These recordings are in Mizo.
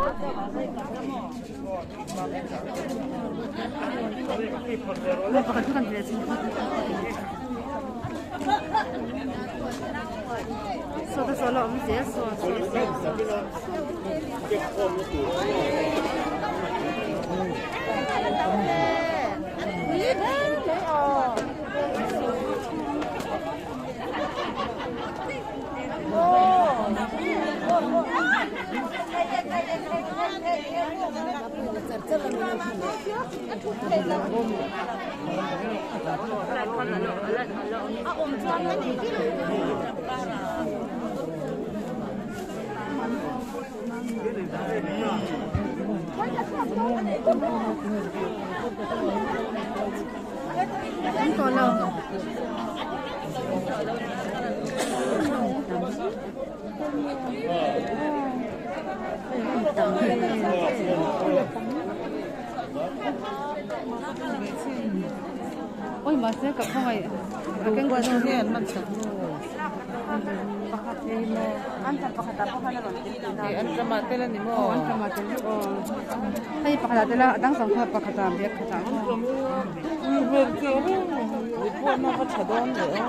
Saw te saw la awm zel saw saw saw An tawh lo. Oi mahse ka khawngaih a keng Kua chu nge an man chak nu? Pakhat ei maw an tam pakhat ah pawh khan a rawn tel thin a. Hei an tam ah tel a ni maw? Aw an tam ah tel vek aw. Hei pakhat ah tel a a dang zawng kha pakhat ah bag khat ah maw. Ui hmel teh reng mai. Ui pawh na va tha dawn ve aw.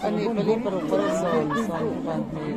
Ani pali paruk paruk sawm sawm pahnih.